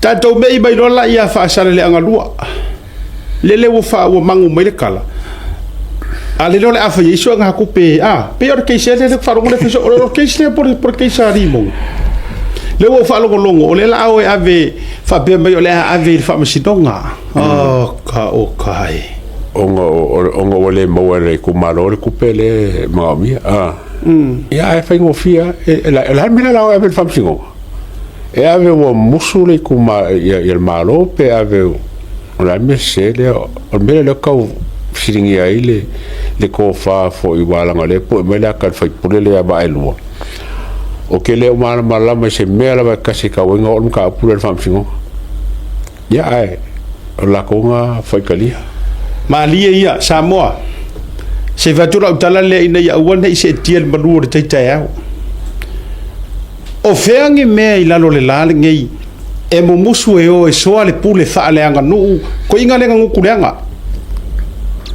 Tatou mei mai loa la ia Faasaleleaga 2. Lele ua faa ua magu mai le kala. A lele o le a fai ai suegatupe, a pei o le case lea le faalogo le fiso o le case lea po le case a Limon. Lea ua ou faalogologo o lea la a o e ave faapea mai o le a ave i le faamasinoga. Oh, ka o kai. Ona ua le maua e le itumalo le tupe lea e manaomia. Ah. Ia ae faigofie lava. E le a le mea la o e ave i le faamasinoga? E ave ua musu le ituma ia le Malo pe ave o le a le mea sese lea? O le mea lea tau fesiligia ai le tofa foi aua leaga o lea e pue mai le ata a le sui usufono lea ia Vaaelua. Ou te le o malamalama i se mea lava e tasi e tatau ai ona oo le mataupu lea i le faamasinoga. Ia ae o le latou na faitalia. Malie ia, Samoa, se i fai atu lau tala lea ina ia aua ne i seetia i le malu o le tai taeao. O fea ni mea i lalo o le la lenei e mumusu e o e soa le pule faaleaganuu, koiga lea na gutu leaga.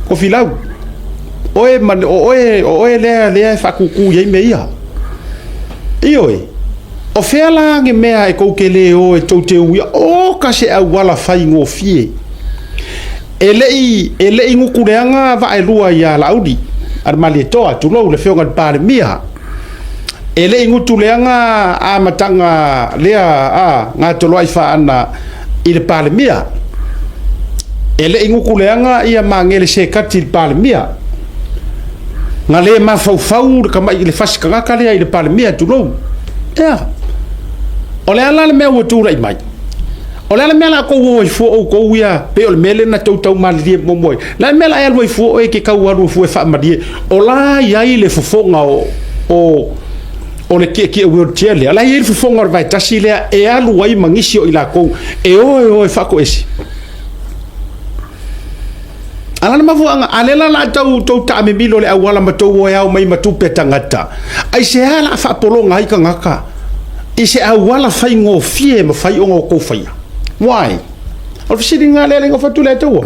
Tofilau, oe ma, o oe, o oe lea, lea e faatutu i ai mea ia. Ioe. O fea la ni mea e tou te le o e tou te uia, oka se auala faigofie. E le i, e le i gutuleaga Vaaelua ia Laauli, a le Malietoa, tulou le Afioga i le Palemia. E le i gutuleaga amataga lea a Gatoloai Faana i le Palemia. E le i gutuleaga ia Magele Sekati i le Palemia. Na le mafaufau le tamai le fasi tagata lea i le Palemia, tulou. Ea. O le a la le mea ua tulai mai? O le a le mea la tou o ai fua outou ia, pei o le mea lea na tou tau malilie muamua ai. Le a le mea la e alu ai fua oe e te tau alu fua e faamalie? O la e i ai le fofoga o le tietie wheelchair lea, o la e i ai le fofoga o le vaetasi lea e alu ai ma nisi o i latou e o e o e faatoese. A la le mafuaaga, a lea la la tau tou taamimilo le auala ma tou o e ao mai ma tupe a tagata, aisea la a faapologa ai tagata i se auala faigofie e mafai ona outou faia? Why? O le fesiliga lea lea fatu le Atua.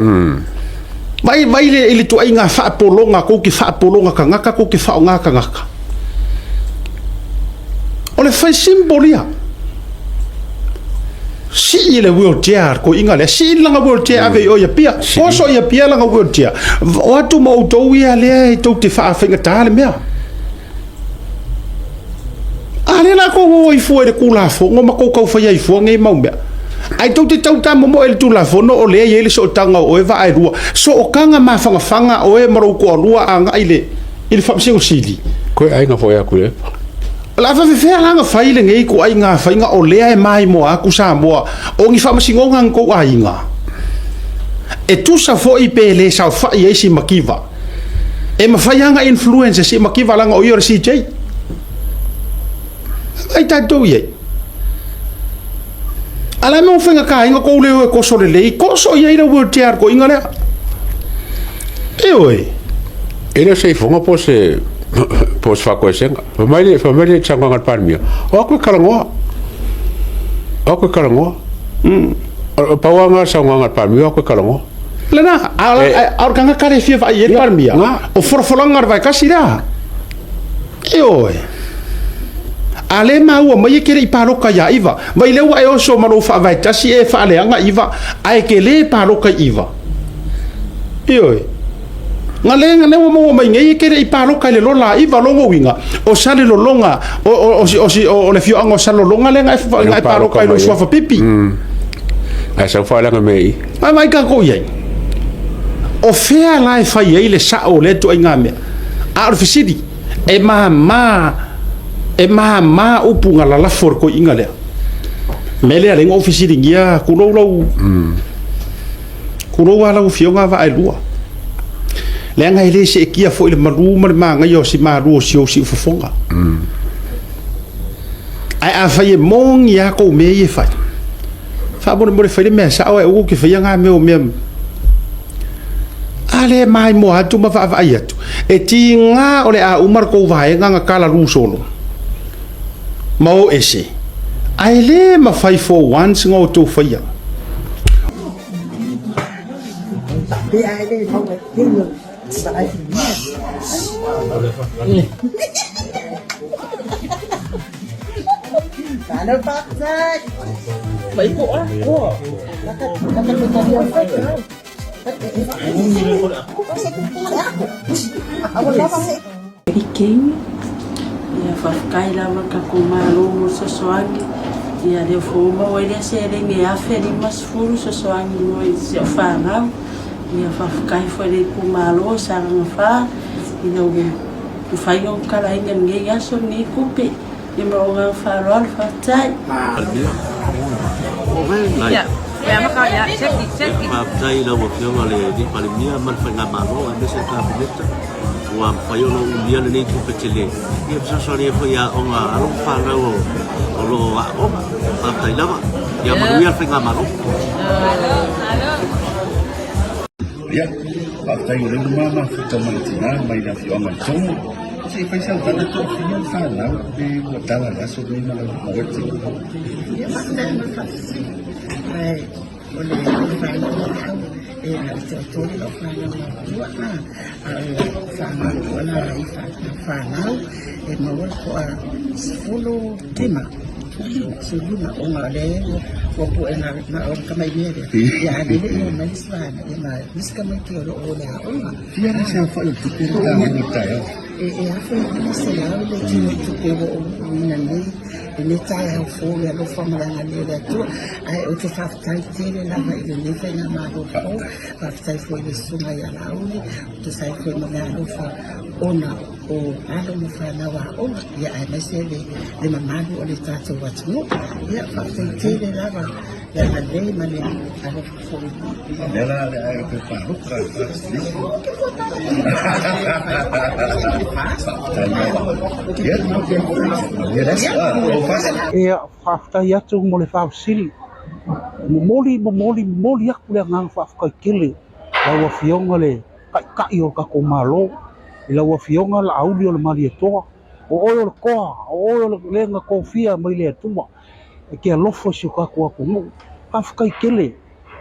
Vai vai le i le tuaiga faapologa tou te faapologa tagata tou te faaaoga tagata. O le fai simple ia. Sii le wheelchair koiga lea, sii lana wheelchair ave i o i Apia. Oso i Apia lana wheelchair. O atu ma outou ia lea e tou te faafaigata le mea. A lea la kou o ai fua i le Tulafono ma kou tau fai ai fua nei mau mea. Ae tou te tau tamomoe i le Tulafono o lea e i ai le sootaga o oe Vaaelua, sootaga mafanafana oe ma lou toalua agai i le i le Faamasino Sili. Koe aiga foi aku le epa. O le a faafefea la ona fai lenei ituaiga faiga o lea e maimoa atu Samoa o ni faamasinoga a ni tou aiga? E tusa foi pe le saofai ai si mativa. E mafai lava ona influence e si mativa leaga o ia o le CJ. Ai tatou i ai. A la e faigata ai ona tou le o e toso lelei, toso i ai le wheelchair a le toeaina lea. Ioe. E le o se ifoga po o se po o se faatoesega. Fai mai le fai mai le saunoaga a le Palemia, o atu e talanoa. O atu e talanoa. O pau lava lena o le saunoaga a le Palemia, o atu e talanoa. Lena, a o le tagata lea e fia vaai i ai le Palemia, o folafolaga a le vaetasi lea. Ioe. A le maua mai e te le i palota ia Iva. Vai lea ua e oso ma lou faavae tasi e faaleaga Iva, ae te le palota i Iva. Ioe. Na le na ua maua mai nei e te le i palota i le lola a Iva, lona uiga, o Salelologa, o le afioaga o Salelologa lea na e palota i lou suafa pipi. Ae sau faaleaga mea i i. Ae vaai tatou i ai. O fea la e fai ai le sao o lea ituaiga mea? A o le fesili, e mama, e mama upu na lalafo e le toeaina lea. Mea lea lea na ou fesiligia, tulou lau, tulou lava lau Afioga Vaaelua. Leaga e le seetia foi le malu ma le manaia o si malu o si ou siufofoga. Ae afai e moni lava tou mea ia e fai, faamolemole fai le mea sao ae aua tou te faia na mea o mea a lea e maimoa atu ma vaavaai atu e tiga o le a uma le tou vaega na kalalu solo ma o ese ae le mafai for once na outou faia. King, Ia faafetai lava le tatou Malo mo le fesoasoani, ia lea foi ua maua ai lea seleni e $1,050 fesoasoani mo si au fanau. Ia faafetai foi i le itumalo o Sagaga 4 ina ua mafai ona tatalaina i lenei aso lenei tupe. Ia ma lou agaga faaaloalo, faafetai. Faafetai i lau Afioga i le Palemia ma le Faigamalo aemaise le Kapeneta ua mafai ona umia lenei tupe tele e fesoasoani ai foi i aoga a alo ma fanau o lo o aooga. Faafetai lava. Ia manuia le Faigamalo. Ia, faafetai o lea ua mafuta ma le tina mai le afioaga i Togo. Se i fai sau tala toafia le fanau pe ua tala le aso lenei ma lau ma oe tina. Ia, faafetai mo le faafesili. Ae o le fanau au e na o le toatolu lau fanau mautua a o fanau toa i fanau e maua le toa 15 15 ona o lea ua pue na o le tamaimea lea ia a lele ia mai le isi vaega ia ma nisi tamaiti o lo o le aoga. Fia le se aofai o le tupe le taua i le taeao? E $1,500 le tino tupe ua ou uina nei i lenei taeao fou i le alofa ma le agalelei o le Atua. Ae ou te faafetai tele lava i lenei faigamalo fou, faafetai foi i le Susuga ia Laauli, tusa ai foi ma meaalofa ona o alo ma fanau aoga, ia aemaise le le mamalu o le tatou atunuu. Ia faafetai tele lava le agalelei ma le alofa foi. Lea la le ae o palota Ia, faafetai atu mo le faafesili. Momoli, momoli, momoli atu le agaga faafetai tele lau Afioga le Taitai o le tatou Malo, i lau Afioga Laauli o le Malietoa, o oe o le toa, o oe o le na tofia mai le Atua e te alofa i si o tatou atunuu. Faafetai tele.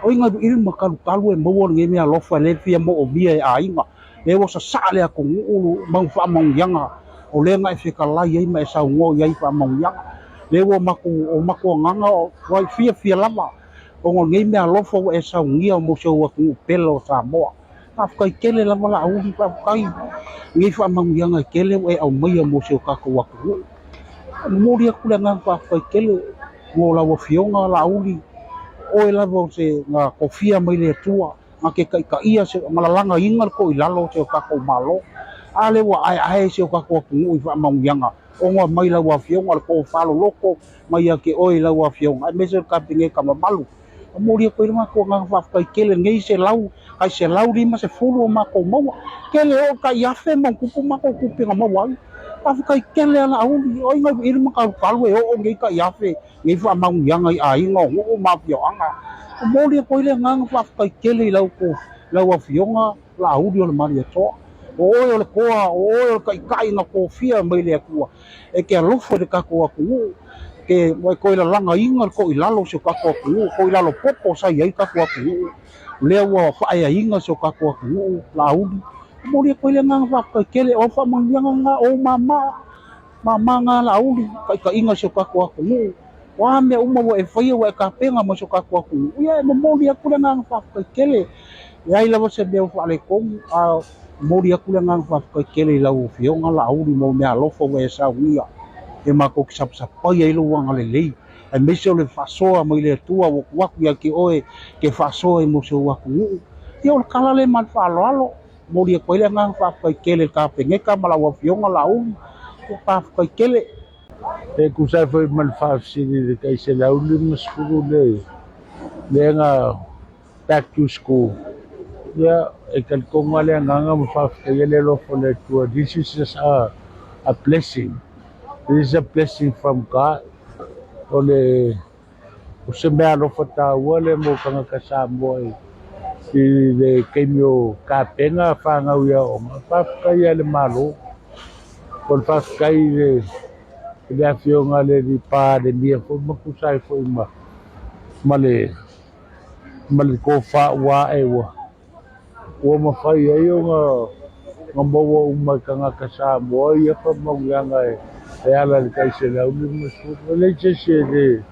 O ai na ili ma talutalu e maua lenei mea alofa e le fia moomia e aiga. Lea ua sasaa le atunuu mau faamanuiaga o lea na e fetalai ai ma e saunoa i ai faamanuiaga. Lea ua matou, o matou agaga ua fiafia lava. Ona o lenei mea alofa ua e saunia mo si ou atunuu pele o Samoa. Faafetai tele lava Laauli, faafetai i lenei faamanuiaga e tele ua e aumaia mo si o tatou atunuu. E momoli atu le agaga faafetai tele mo lau Afioga Laauli, o oe lava o se na tofia mai le Atua na te taitaia ma lalagaina le toilalo o si o tatou Malo. A lea ua aeae si o tatou atunuu i faamanuiaga ona mai lau Afioga le tofa loloto mai ia te oe i lau Afioga, aemaise o le Kapeneta mamalu. E momoli atu ai le matou agaga faafetai tele i lenei selau, tai 150 o matou maua. Tele oo tai afe ma ona tupu matou tupe na maua ai. Faafetai tele a Laauli, o ai na iuili ma talukalu e oo nei tai afe nei faamanuiaga i aiga o nuu ma afioaga. E momoli atu ai le agaga faafetai tele i lau Afioga Laauli o le Malietoa. O oe o le toa, o oe o le taitai na tofia mai le Atua e te alofa i le tatou atunuu, ke ua e toe lalagaina le toilalo o si o tatou atunuu, toilalo popo sa i ai le tatou atunuu, lea ua faaeaina si o tatou atunuu, Laauli. E momoli atu ai le agaga faafetai tele, o au faamanuiaga lena, o ou mama, mama na Laauli, taitaiga o si o tatou atunuu. O a mea uma ua e faia, ua e tapena mo si o tatou atunuu, ia e momoli atu le agaga faafetai tele. Leai lava se mea ua faaletonu, a momoli atu le agaga faafetai tele i lau Afioga Laauli mo meaalofa ua e saunia e matou te sapasapai ai lou agalelei, aemaise o le faasoa mai le Atua ua tuu atu ia te oe te faasoa ai mo si ou atunuu. Ia o le tala lea ma le faaaloalo, momoli atu ai le agaga faafetai tele i le Kapeneta ma lau Afioga Laauli, ia faafetai tele. E tusa ai foi ma le faafesili i le tai 150 lea lea na back to school. Ia, e talitonu lava le agaga ma faafetaia le alofa o le Atua. This is just a blessing. This is a blessing from God. O le o se mea alofa taua lea mo tagata Samoa i i le taimi o tapena fanau i aoga. Faafetai lava i le Malo. O le faafetai i le i le Afioga i le Palemia foi ma tusa ai foi ma ma le ma le tofa ua ae ua ua mafai ai ona ona maua uma e tagata Samoa ia faamanuiaga e ala i le tai 150. E leai se isi e le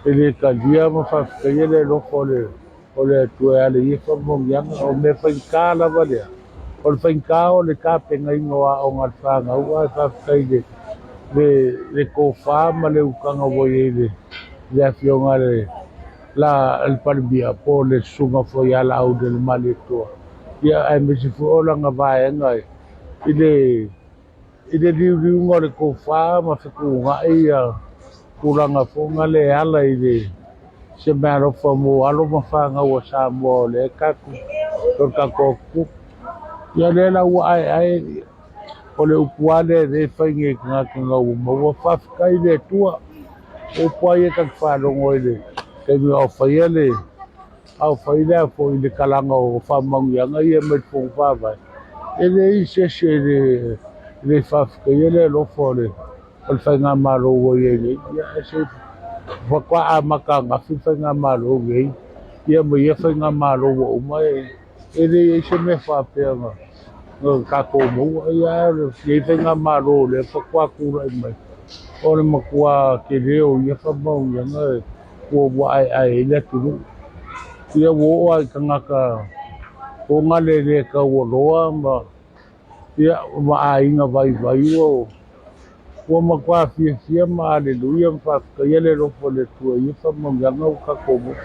E le talia ma faafetaia le alofa o le o le Atua e ala i ia faamanuiaga. O mea faigata lava lea, o le faigata o le tapenaina o aoga a le fanau, ae faafetai i le le le tofa ma le utaga ua i ai i le Afioga i le la le Palemia po o le Susuga foi ia Laaulialemalietoa, ia aemaise foi o lana vaega i le i le liuliuga o le tofa ma fetuunai ia tulaga foi na le ala i le se meaalofa mo alo ma fanau a Samoa o lea tatou o le tatou atunuu. Ia lea la ua aeae o le upu lava lea e le fai nei i tagata na ua maua. Faafetai i le Atua. O upu lava ia ta te faalogo ai i le taimi a o faia le a o fai le a foi le kalaga o faamanuiaga ia mai le Fono Faavae, e leai se isi e le faafetaia le alofa o le Faigamalo ua i ai nei. Ia, ae se faatoa amata ananafi le Faigamalo nei, ia ma ia Faigamalo ua uma, e leai se mea faapea na tatou maua. Ia, ae o lenei Faigamalo o lea faatoa tulai mai, o le matua tele o ia faamanuiaga ua aeae ai le atunuu. Ia ua oo lava i tagata ona le le taualoa ma, ia, ma aiga vaivai ua, ua matua fiafia ma aleluia ma faafetaia le alofa o le Atua i ia faamanuiaga ua tatou maua.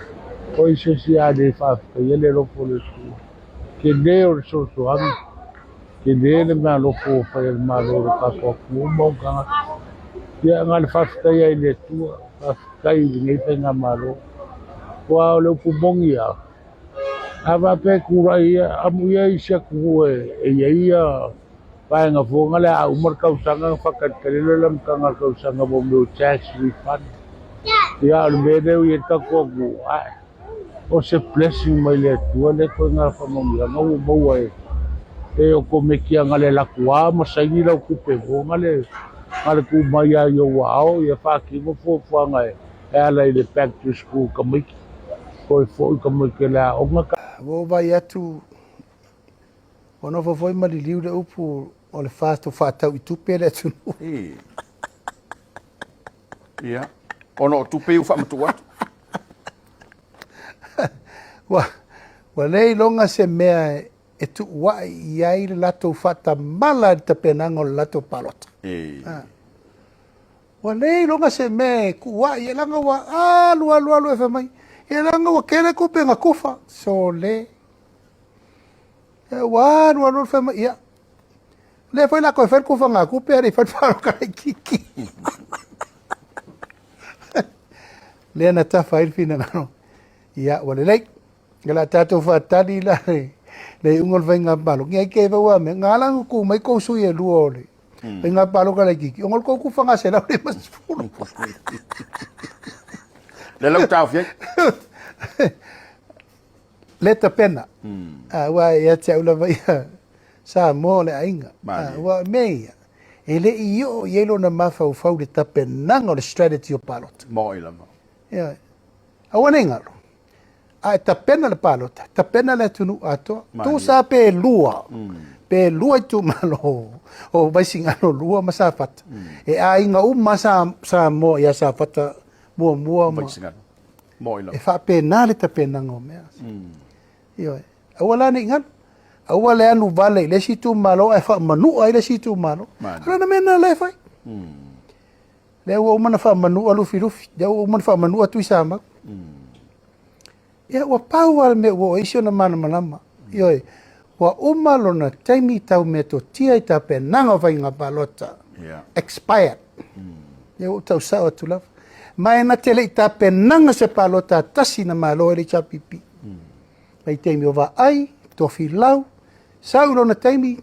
O ai se isi a le faafetaia le alofa o le Atua? Tele o le fesoasoani, tele le meaalofa ua fai e le Malo i lo tatou atunuu ma ona tagata. Ia, na o le faafetai lava i le Atua, faafetai i lenei Faigamalo. Aua o le upu moni lava, a faapea e tulai ia, amuia isi atunuu e i ai ia vaega foi na lea a uma le tausaga ona faatalitali loa lea i le amataga o le tausaga mo mea o tax refund. Ia, a o le mea lea ua i ai le tatou atunuu, ae O se blessing mai le Atua lea ituaiga faamanuiaga ua maua e e otomeki ana le alu atu lava ma saini lau tupe mo na le na le tuu mai lava i ou aao ia faatino fuafuaga e e ala i le back to school tamaiti toe foi tamaiti e le aoga. Ua ou vaai atu ua nofo foi ma liliu le upu o le FAST ua faatau i tupe le atunuu. Ia, ona o tupe ia ua faamatuu atu. Ua, ua le iloga se mea e tuua'i i ai le latou faatamala i le tapenaga o le latou palota. Ah. Ua le iloga se mea e tuua'i ai, leaga ua alu alu alu e fai mai, ia leaga ua tele tupe na tufa. Sole. Ua alu alu alu fai mai, ia, lea foi la toe fai le tufagatupe ae le i fai le palota laitiiti. Lea na tafa ai le finagalo. Ia, ua lelei. O le a tatou faatali la le, le iuga o le faiga palota. Ia, ke fau a mea, ngā la ku mai kou sui e lua o le faiga palota laitiiti. Ona o le tou tufaga 150. Le lau taofi ai. Le tapena. Aua ia te au lava ia, Samoa o le aiga. Aua o mea ia, e le i oo i ai lona mafaufau i le tapenaga o le strategy o palota. Moi lava. Ioe. Aua ne i galo, a e tapena le palota, tapena le atunuu atoa. Tusa pe lua, pe lua itumalo o Vaisigano 2 ma Safata. E aiga uma Samoa ia Safata muamua ma Vaisigano. Moi lava. E faapena le tapenaga o mea. Ioe. Aua la ne i galo. Aua le alu vale i le isi itumalo ae faamanua ai le isi itumalo. O lona mea lena la e fai. Lea ua uma ona faamanua Lufilufi, lea ua uma ona faamanua Tuisamau. Ia ua pau lava le mea ua oo ai si ona malamalama. Ioe, ua uma lona taimi tau metotia i tapenaga o faiga palota. Expired. Ia ua ou tau sao atu lava. Ma e na te le i tapenaga se palota tasi na malo ai le HRPP. Mai taimi o Vaai, Tofilau, sau i lona taimi,